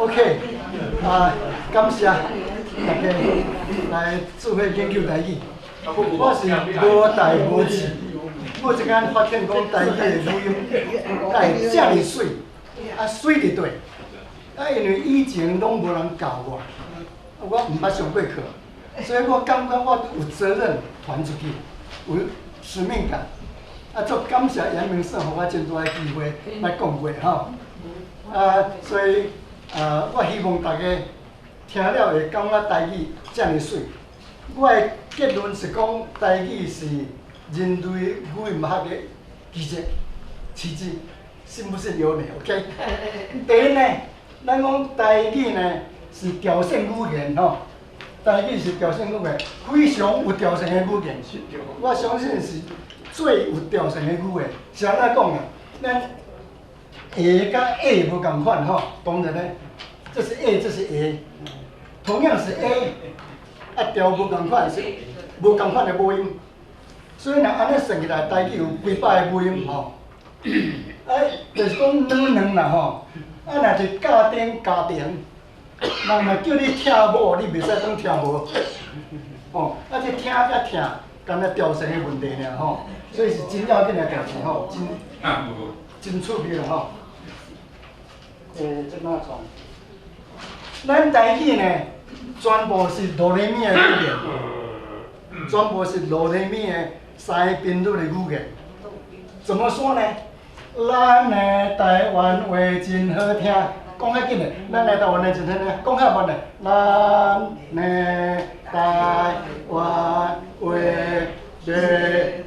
OK，啊，感謝大家來做伙研究台語。我是無代無誌，我這間發現講台語的語音，會遮爾媠，啊媠佇佗？啊，因為以前攏無人教我，我毋捌上過課，所以我感覺我有責任傳出去，有使命感。啊，足感謝陽明社，予我真大的機會來講話吼。啊，所以啊，我希望大家聽了會感覺台語遮爾媠。我的結論是講，台語是人類語音學的奇蹟，奇蹟，信不信由你，OK？第一呢，咱講台語呢是調性語言吼，台語是調性語言，非常有調性的語言。我相信是最有調性的語言。是按怎講啊？咱下佮 A 無仝款吼，當然咧，這是 A，這是 A，同樣是 A，啊調無仝款是無仝款的母音，所以若按呢算起來，台語有幾百个母音吼。啊，就是講軟軟啦吼，啊若是家庭家庭，人若叫你聽某，你袂使講聽無，吼，啊這聽佮疼，敢若調性的問題爾吼，所以是真要緊的代誌吼，真真趣味啦吼。欸，這哪創？咱台語呢，全部是哆來咪的語言，全部是哆來咪的三个頻率的語言。怎麼說呢？咱的台灣話真好聽，講較緊的，咱的台灣話真好聽，講較慢的，咱的台灣話來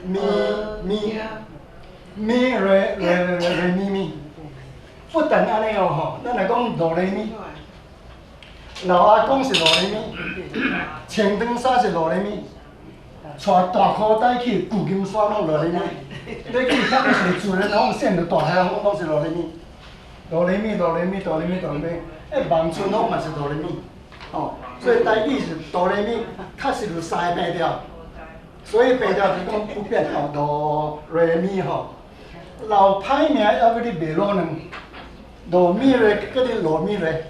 咪咪咪來來來來咪咪。不但按呢哦吼，咱來講哆來咪，老阿公是哆來咪，穿長衫是哆來咪，帶大箍袋去舊金山攏哆來咪，你去遐是自然風線的大海風攏是哆來咪，哆來咪哆來咪哆來咪哆來咪，欸，望春風嘛是哆來咪，吼，所以台語是哆來咪，確實有三個平調，所以平調就是講不變吼，哆來咪吼，老歹名猶閣咧賣滷卵。羅咪咧，閣咧羅咪咧，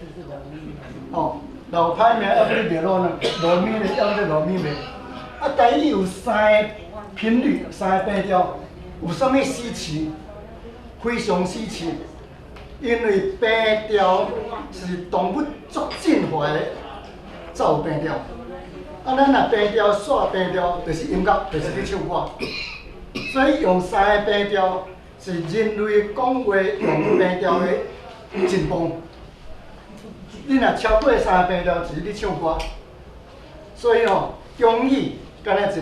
吼，老歹名猶閣咧賣滷卵，羅咪咧，猶閣咧羅咪咧。啊，台語有三个頻率，三个平調，有啥物稀奇？非常稀奇，因為平調是動物足進化的才有平調。啊，咱若平調煞平調，就是音樂，就是咧唱歌。所以用三個平調是人類講話用平調的進步。你若超過三個平調，就是咧唱歌。所以吼，中語敢若一个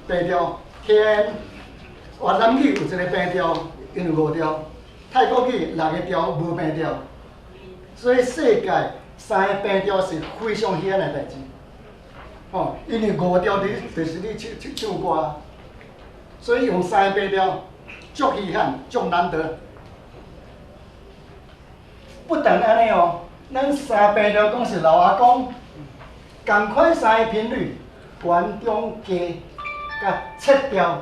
平調，天，越南語有一個平調，𪜶有五調；泰國語六个調無平調。所以世界三个平調是非常稀罕的代誌。吼，因為五調就是咧唱唱唱歌，所以用三个平調足稀罕、足難得。不但按呢哦，咱三平調講是老阿公，仝款三個頻率，懸中低佮切調，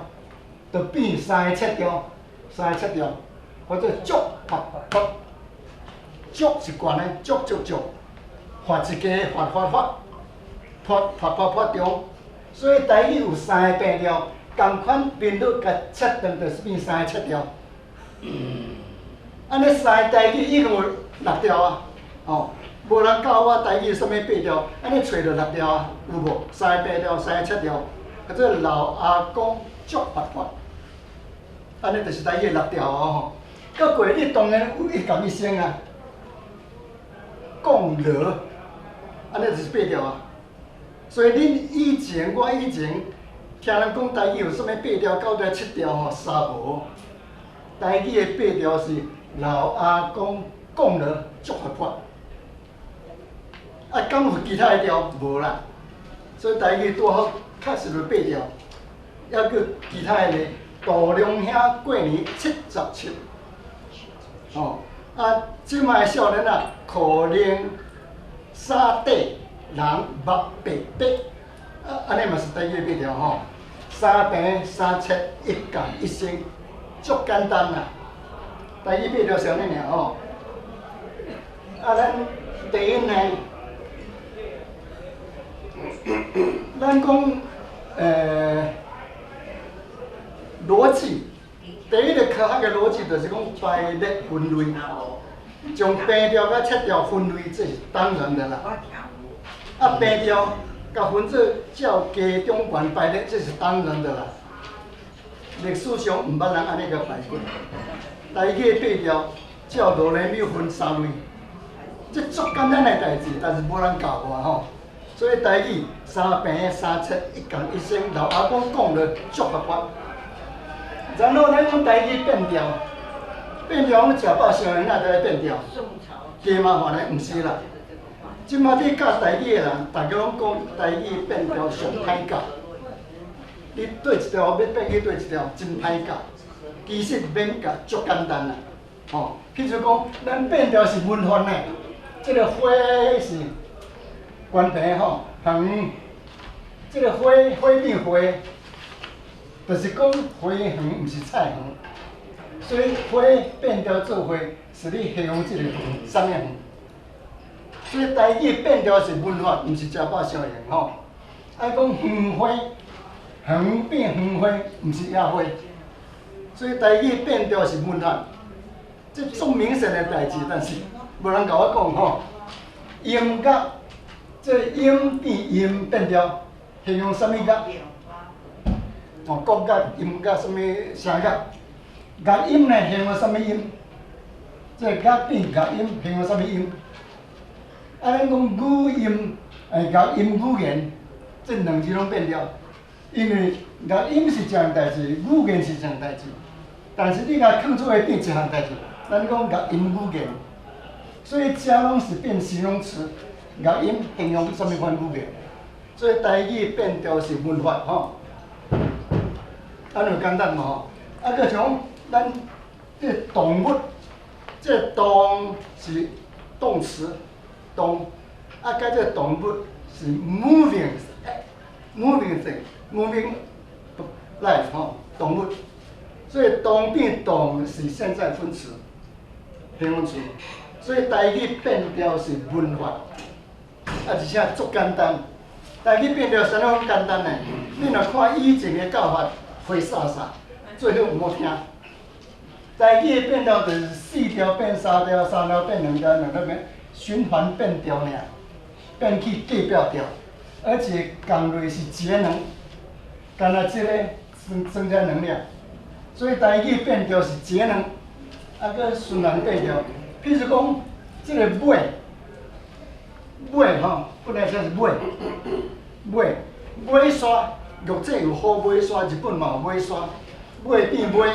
就變三个切調，三個切調，或者足發發，足是懸的，足足足，發一個發發發，發發發發中，所以台語有三個平調，仝款頻率共切斷，就是變三個切調。按呢三个台語已經有六調啊，吼，無人教我台語啥物八調，按呢揣著六調啊，有無？三个平調，三个切調，叫做老阿公足發發，按呢就是台語的六調哦吼。閣過你當然有一共一聲啊，講羅，按呢就是八調啊。所以恁以前，我以前聽人講台語有啥物八調、九調、七調吼，啥無。台語的八調是老阿公講羅足活潑，啊，敢有其他的調？無啦。所以台語拄好確實有八調，猶閣其他的呢？杜良兄過年77，吼，啊，這擺少年仔可能三塊人目白白，啊，按呢嘛是台語的八調吼。三平三切一共一聲，足簡單啦。台語八調是按呢爾吼。啊，咱第一呢，咱講邏輯，第一个科學的邏輯就是講排列分類，將平調佮切調分類，這是當然的啦。啊，平調共分做照低中懸排列，這是當然的啦。歷史上毋捌人按呢共排過。台語變調照哆來咪分三類，這足簡單的代誌，但是無人教我吼。所以台語三平三切一仝一聲，老阿公講了足合法。然後咱講台語變調，變調講食飽燒煙仔才咧變調，加麻煩的毋是啦。這馬你教台語的人，大家攏講台語變調上歹教。你對一條欲變去對一條，真歹教。其實免教足簡單啦，吼。譬如講，咱變調是文法呢，這个花是懸平吼，園，這个花花變花，就是講花園毋是菜園，所以花變調做花，是咧形容這个園，啥物園？所以台語變調是文法，毋是食飽燒閒吼。愛講園花，園變園花，毋是野花，所以台語變調是文法，這足明顯的代誌，但是無人共我講吼。音樂，這音變音變調，形容啥物樂？哦，國樂、音樂、啥物聲樂？樂音呢，形容啥物音？這樂變樂音，形容啥物音？啊，咱講語音，樂音語言，這兩字攏變調，因為樂音是一項代誌，語言是一項代誌，但是你共囥做伙變一項代誌，咱講樂音語言，所以這攏是變形容詞，樂音形容啥物款語言，所以台語變調是文法吼，按呢簡單無吼？啊，閣像咱這動物，這動是動詞，動，啊，佮這動物是 moving，moving thing，moving life 吼，動物，所以動變動是現在分詞，形容詞，所以台語變調是文法，啊，而且足簡單，台語變調啥物簡單呢？你若看以前的教法，花灑灑，最好毋好聽。台語的變調就是四調變三調，三調變兩調，兩調變循環變調爾，變去隔壁調，而且仝類是節能，干焦這个增加能量，所以台語變調是節能，啊，閣循環變調。譬如講，這个尾，尾吼，本來寫是尾，尾，尾山，玉井有好尾山，日本嘛有尾山，尾變尾，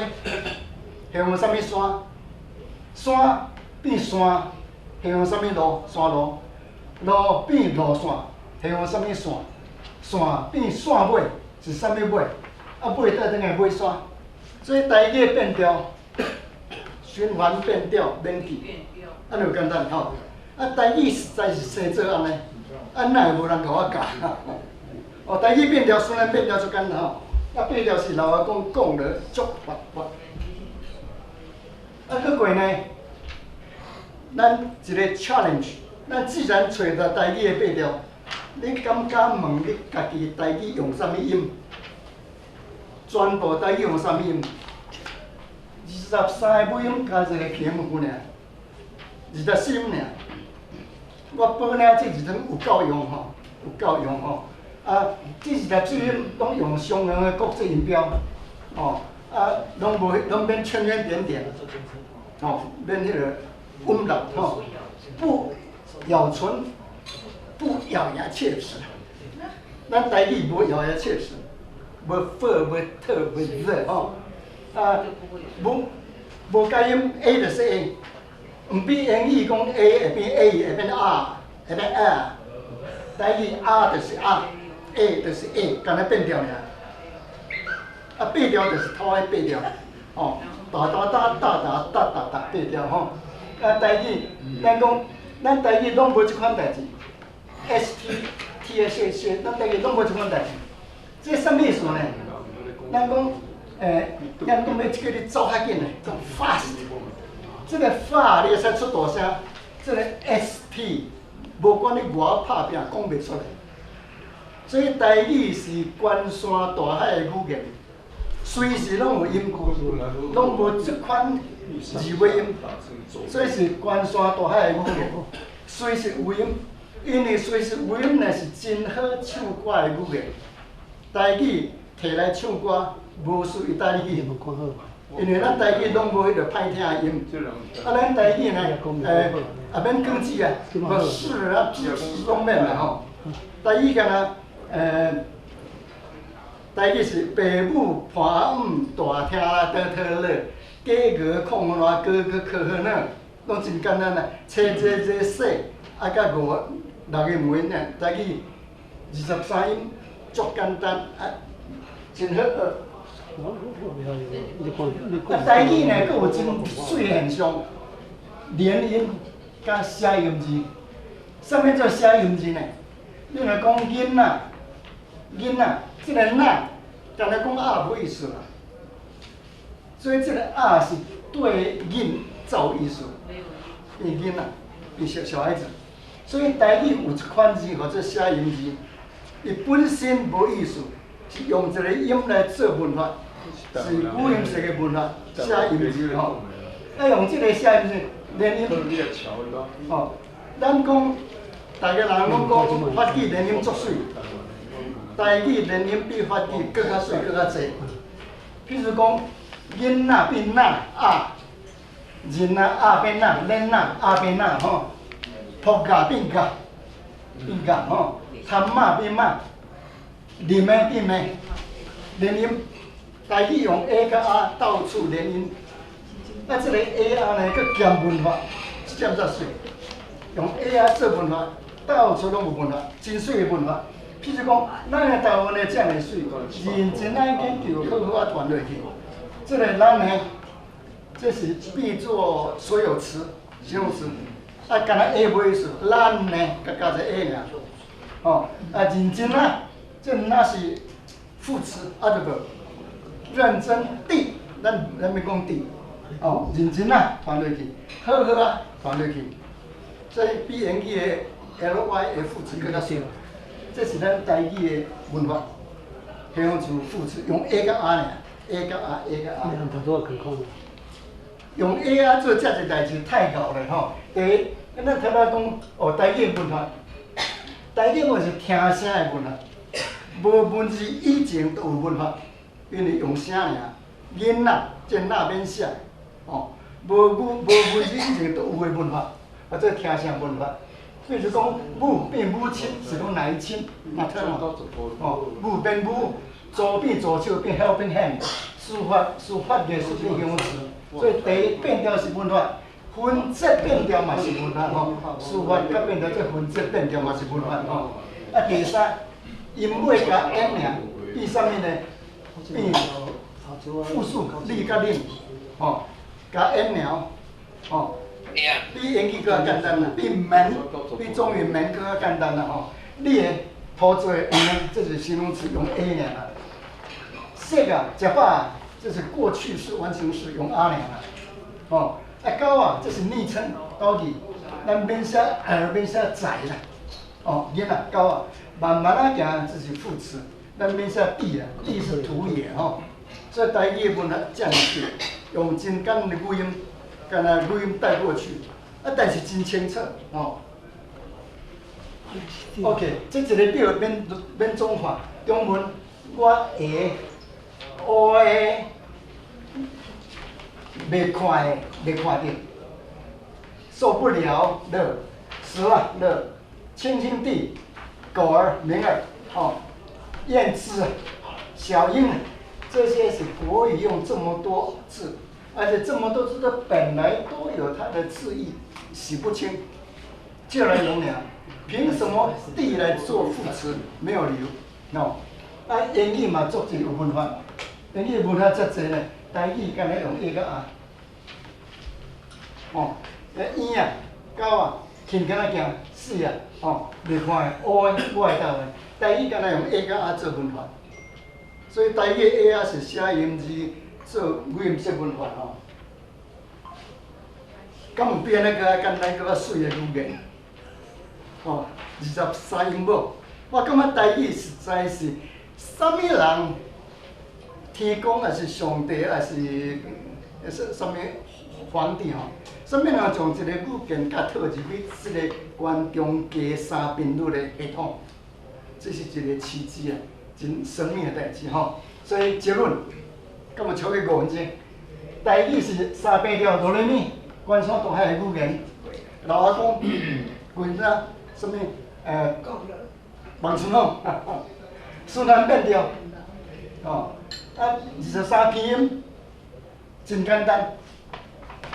形容啥物山？山變山，形容啥物路？山路，路變路線，形容啥物線？線變線尾，是啥物尾？啊，尾帶轉來尾山，所以台語變調，循環變調免記，按呢就簡單吼。啊，台語實在是生做按呢，啊，哪會無人共我教？哦，台語變調，雖然變調足簡單吼，啊，變調是老阿公講了足活潑。啊，閣過呢，咱一個 challenge，咱既然揣著台語的變調，你敢敢問你家己台語用啥物音？全部台語用啥物音？23个尾音加一個平符爾，24音爾。我保領這二種有夠用吼，有夠用吼。啊，這24音攏用相應的國際音標，吼，啊，攏無攏免圈圈點點，吼，免彼个音樂吼，不咬唇，不咬牙切齒。咱台語無咬牙切齒，無 f 無 t 無 z 吼，啊，無介音 A 就是 A，毋比英語講 A 會變 A 會變 R 會變 R，台語 R 就是 R，A 就是 A，干焦變調爾。啊，變調就是頭的變調，吼，哒哒哒哒哒哒哒哒變調吼。啊，台語，咱講，咱台語攏無這款代誌，S T T S S，咱台語攏無這款代誌。這啥物意思呢？咱講，咱講欲叫你走較緊的，講 fast。這个 fa 你會使出大聲，這个 S T 無管你偌拍拚，講袂出來。所以台語是關山大海的語言，隨時攏有音，攏無這款字尾音，所以是關山大海的語言，隨時有音。因為隨時有音呢，是真好唱歌的語言。台語提來唱歌，無輸義大利語，因為咱台語攏無彼個歹聽的音。啊，咱台語呢，也免囥字啊，無是啊、字攏免啦吼。台語敢若，台語是爸母伴姆大聽啦，哆拖樂，假鵝空爛哥哥可好呢，攏真簡單啦。車這這說，啊，佮五六個母音呢，台語23音，足簡單啊，真好學。啊，台語呢，閣有真媠現象，連音佮諧音字。啥物做諧音字呢？你若講囡仔，囡仔，這個仔，敢若講仔無意思啦。所以這個仔是對囡造意思，變囡仔，變小小孩子。所以台語有一款字號做諧音字，伊本身無意思，是用一個音來做文法，是語音學的文法，諧音字吼。啊，用這個諧音字連音，吼，咱講，逐个人攏講法語連音足媠，台語連音比法語閣較媠、閣較濟。譬如講，囡仔變仔仔，人仔仔變仔，囡仔仔變仔吼，噗甲變甲，變甲吼，潭仔變馬，啉的變的，連音，台語用 A 佮 A 到處連音，啊，這個 A A 呢，閣兼文法，這點才媠。用 A A 做文法，到處攏有文法，真媠的文法。譬如講，咱的台灣的遮爾媠，認真愛研究，好好仔傳落去。這個咱呢，這是變做所有詞、形容詞，啊，敢若 A 無意思，咱呢，佮加一個 A 爾，吼，啊，認真啊，這那是副詞，啊對無？認真地，咱免講地，哦，認真啊，傳落去，好好啊，傳落去。所以比英語的 L Y 的副詞閣較少，這是咱台語的文法，形容詞、副詞用 A 佮 A 爾，A 佮 A，A 佮 A。用 A A 做遮濟代誌太𠢕了吼。第一，咱頭仔講哦，台語文法，台語嘛是聽聲的文法，無文字以前都有文法，因為用聲爾，囡仔這仔免寫，哦，無語無文字以前都有的文法。啊，這聽聲文法，比如講母變母親，是講奶親，那聽無？哦，母變母，助變助手變 helping hand，書法藝術變形容詞，所以第一變調是文法，分節變調嘛是文法吼，書法佮變調這分節變調嘛是文法吼。啊，第三，音尾加 n 爾，變啥物呢？變複數，你佮恁，吼，加 n 爾，吼。比英語閣較簡單啦，比門，比中語門閣較簡單啦吼。你的塗做的黃，這是形容詞，用 A 爾啦。說啊，食飽，這是過去式完成式，用 A 爾啦。吼，啊狗啊，這是昵稱，狗字，咱免寫兒，免寫仔啦。哦，囡仔狗啊，慢慢仔行，這是副詞，咱免寫地啊，地是土也吼。所以台語的文法遮爾媠，用真簡單的語音。敢若語音帶過去，啊，但是真清楚，吼。OK，這一個表免免總看，中文我會烏的袂看的袂看著，受不了了，死了了，輕輕地，狗兒明兒，吼，燕子，小英，這些是國語用這麼多字。而且這麼多字的本來都有它的字義，洗不清，就來用了。憑什麼地來做副詞？沒有理由。喏，啊，英語嘛足濟有文法，英語文法遮濟呢，台語敢若用 A 佮 A。哦，嬰啊，狗啊，輕輕仔行，死啊，哦，袂看的，烏的，我會當的，台語敢若用 A 佮 A 做文法，所以台語 A A 是諧音字。做語音說文法吼，敢有比按呢閣較簡單、閣較媠的語言？吼，23音母。我感覺台語實在是啥物人天公，抑是上帝，抑是啥啥物皇帝吼？啥物人將一個語言共套入去這個關中低三頻率的系統？這是一個奇蹟啊，真神秘的代誌吼。所以結論，敢有超過5分鐘？台語是三變調哆來咪，關山大海的語言。老阿公，阮啊，啥物？望春風，순南變調，哦，啊，23拼音，真簡單。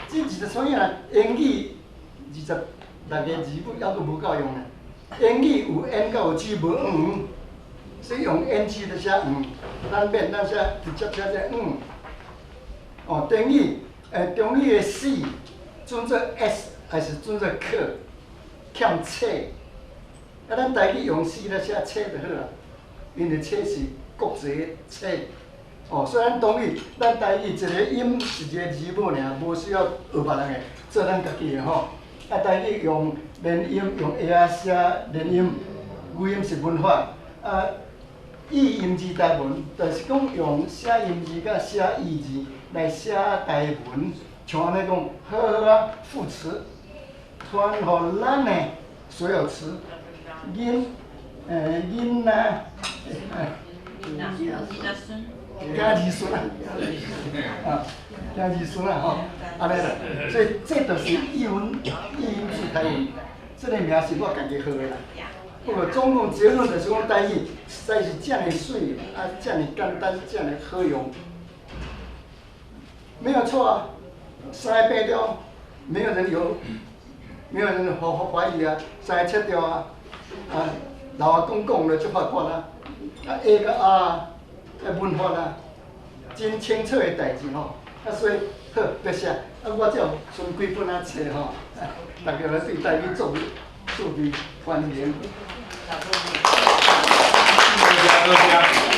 這23音啊，英語26個字母猶閣無夠用呢。英語有 N 佮有 G 無嗯，所以用 NG 來寫嗯，咱免咱寫直接寫這嗯。哦，中語，中語的 C 準做 S 還是準做 K，欠冊。啊，咱台語用 C 來寫冊就好啦，因為冊是國際的冊。哦，所以咱中語，咱台語一個音是一個字母爾，無需要學別人的，做咱家己的吼。啊，台語用連音，用會仔寫連音，語音是文法。啊，意音字台文，就是講用寫音字佮寫意字來寫台文，像按呢講，好好啊，副詞，傳予咱的所有詞，囡仔，囝兒孫啊，啊，囝兒孫啊吼，按呢啦，所以這就是意音字台文，這個名是我家己號的啦。不過總共結論就是講台語實在是遮爾媠，啊，遮爾簡單，遮爾好用，沒有錯啊。三個變調，沒有人有，沒有人懷疑啊，三個切調啊，啊，老阿公講了就發覺啊，啊 A 佮 R，啊文法啊，真清楚的代誌吼，啊所以好，多謝，啊我才有剩幾本仔冊吼，大家來對台語做做歡迎。多謝多謝。